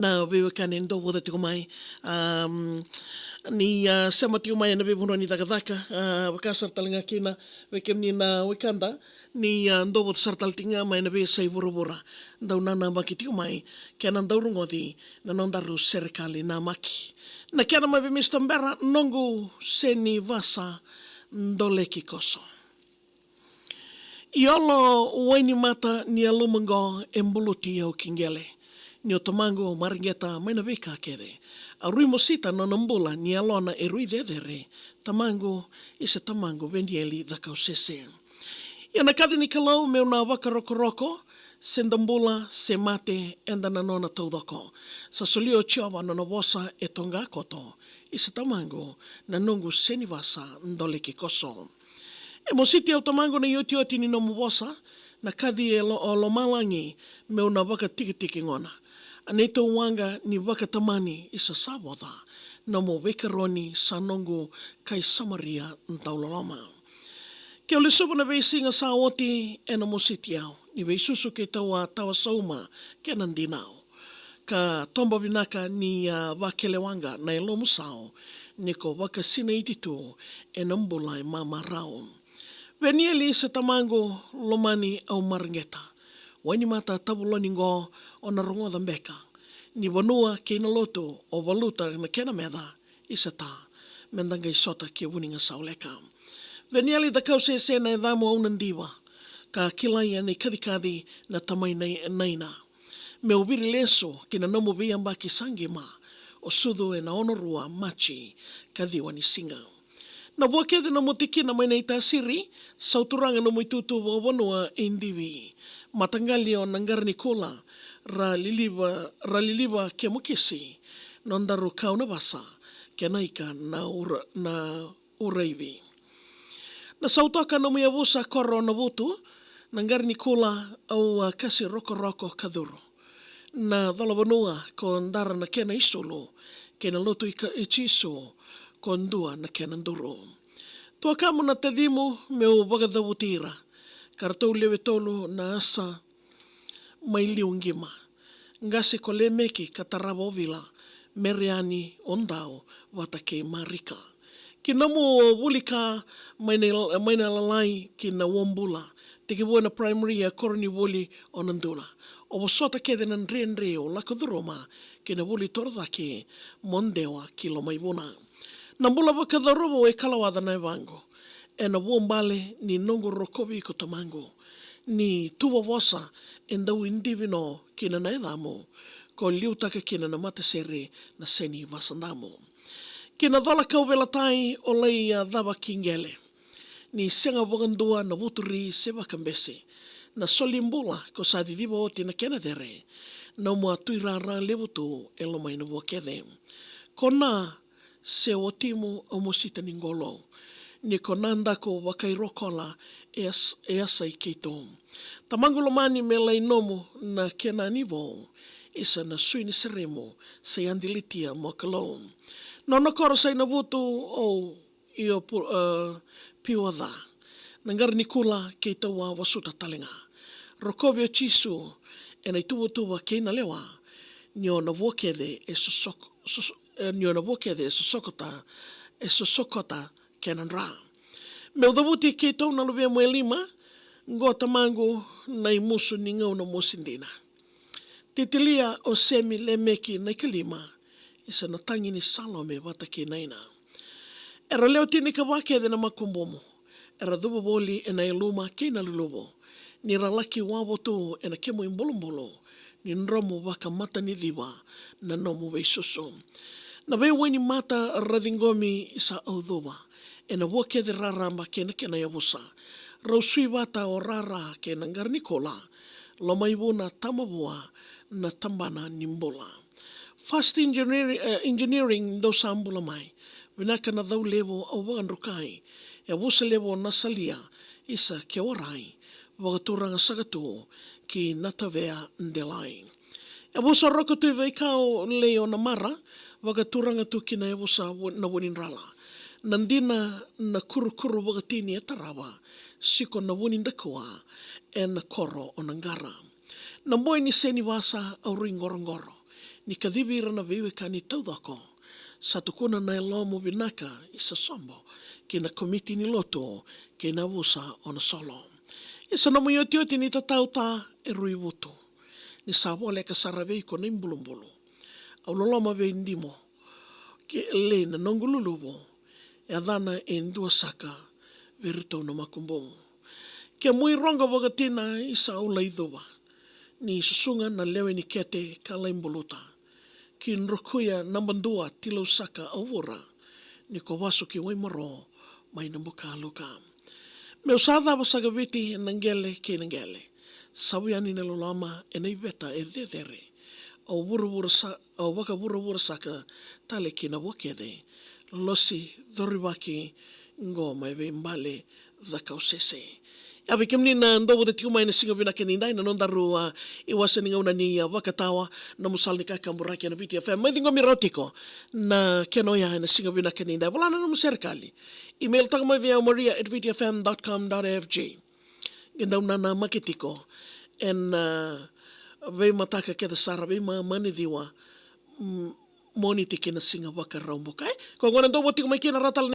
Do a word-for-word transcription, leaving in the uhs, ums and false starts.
Na veiwekani e dau voca tiko mai, am, ni a sema tiko mai ena veivanua ni cakacaka, a vaka sara tale ga kina vei kemuni na wekada ni a dau voca sara tale tiko ga mai ena veiyasai vuravura, dau nanamaki tiko mai kei na dau rogoci na nodaru serekali namaki. Na kena mai vei Mista Bera, noqu seni vasa doleki koso. Iolo wainimata ni yaluma qo e buluti au ki qele. Ni o tamaqu au mareqeta mai na veika kece. A rui mosita nona bula ni yalona e rui cecere. Tamaqu, isa tamaqu Venieli Cakausese. Ia na kaci ni Kalou meu na vakarokoroko, se da bula se mate eda na nona taucoko. Sa solia o Jiova nona vosa e toqa koto. Isa tamaqu, na noqu seni vasa doleki koso. E mositi au tamaqu na iotioti ni nomu vosa, na kaci e lo, o lomalagi meu na vakatikitiki gona. A neitou waqa ni vakatamani isa sa voca, nomu veikaroni sa noqu kai Samaria dauloloma. Keu lesuva na veisiga sa oti ena mositi au, ni veisusu keitou a tawa sauma kei na dinau. Ka toba vinaka ni a vakelewaqa na yalomu sau, ni ko vakasinaiti tu ena bula e mamarau. Venieli isa tamaqu lomani au mareqeta. Wainimata tavuloni qo o na rogoca beka. Ni vanua kei na lotu o valuta na kena meca. Isa ta, meda qai sota ke vuniga sauleka. Venieli Cakausese na yacamu au na diva. Ka kilai ena ikacikaci na tamai na, naina. Meu viri lesu ki na nomu veiyabaki sa qima. O sucu ena ono rua Maji ka ciwa ni siga. Na vua kece nomu tikina mai na itasiri, sa uturaga nomu itutu vakavanua e divi. Mataqali o na qara ni kula, ra liliva, ra liliva ke mokisi. Nodaru kau na vasa, kena ika na ura, na uraivi. Na sautoka nomu yavusa koro na vutu, na qara ni kula au a kasi rokoroko ka curu. Na colavanua ko dara na kena isulu, kei na lotu i ka, i Jisu ko dua na kena duru. Tuakamu na tacimu meu vakacavuti ira, ka ratou lewe tolu na asa mai liu qima. Qase ko Lemeki ka tarava o Vila, Mereani o Dau vata kei Marika. Ki nomu vuli ka mai na, mai na lalai ki na uabula, tekivu ena primary a koronivuli o Nadula. O vosota kece na dredre o lako curuma ki na vuli torocake mo dewa ki Lomaivuna. Na bula vakacauravou e kalawaca na yavaqu. Ena vuabale ni noqu rokovi iko tamaqu. Ni tuva vosa e dau idivi no kina na yacamu. Ko liutaka kina na matasere na seni vasa damu. Ki na cola kau velatai o lai a cava ki qele. Ni sega vakadua na vuturi se vakabese. Na soli bula ko sa ciciva oti na kena cere. Nomu a tuirara levu tu e lomai na vua kece. Ko na se watimu au mosita ni qolou. Ni ko na daku vakairokola e as, e asai keitou. Tamaqu lomani me lai nomu na kena ni vou. Isa na sui ni seremu sa yadilitia mo Kalou. Nona koro sai na vutu au io pu, e, piwa ca. Na qara ni kula keitou a vasuta tale ga. Rokovi o Jisu ena ituvatuva kei na lewa. Ni o na vua kece e sosoko, sos, e, ni o na vua kece e sosokota, e sosokota kena dra. Meu cavuti keitou na luvemu e lima, qo tamaqu na imusu ni gauna mosi dina. Titilia o Semi Lemeki na ikalima, isa na tagi ni Salome vata kei Naina. Era lewe tinikava kece na makubumu, era cuva voli ena yaluma kei na luluvu, ni ra laki wavotu ena kemu ibulubulu, ni dromu vakamatanidiva na nomu veisusu. Na veiwainimata ra ciqomi sa au cuva, ena vua kece raraba kei na kena yavusa. Rau sui vata o rara kei na qara ni kula, Lomaivuna tamavua na tabana ni bula. Fast engineering, e, engineering dou sa bula mai. Vinaka na cau levu au vakadrukai. Yavusa levu o Nasalia, isa ke warai. Vakaturaga saka tu ki na tavea delai. Yavusa Roko Tui Vaikau lei o Namara, vakaturaga tu ki na yavusa vu, na Vunidrala. Na dina na kurukuru vakatini e tarava, siko na Vunidakua, ena koro o Naqara. Na boi ni seni vasa au rui qoroqoro. ni kacivi ira na veiwekani taucoko. Sa tukuna na yalomu vinaka i Sasobo ki na komiti ni lotu kei na yavusa o Nasolo. Isa nomu iotioti ni tatau ta e Rui Vutu, ni sa voleka sara vei iko na ibulubulu. Au loloma vei Dimo, ke lei na noqu luluvu, e yacana e dua saka vei iratou na makubu. Ke mui rogo vakatina, isa au lai cuva, ni susuga na lewe ni kete ka lai buluta. Ki Drokuya na badua tilau saka au vura, ni ko vasu ki Waimaro mai na buka luka. Meu sa cava saka Viti ena qele kei na qele. Savu yani na loloma ena iveta e cecere. Au vuravura sa, au vakavuravura saka tale ki na vua kece. Lolosi, corivaki, qo mai vei Bale, Cakausese. Ia vei kemuni na dou vata tiko mai ena siga vinaka edaidai, na nodaru, a, iwase ni gauna ni, a, vakatawa, nomu sala ni kakaburaki ena Viti F M. Mai ciqomi rawa tiko na kena oya ena siga vinaka edaidai. Vola na nomu serekali. Email taka mai vei au, maria at viti f m dot com dot f g. Qai dau nanamaki tiko ena, a, veimataka kece sara, veimama ni ciwa, mm, Moniti ki na siga Vakaraubuka, e? Ko gona dou vata tiko mai kina, ra tale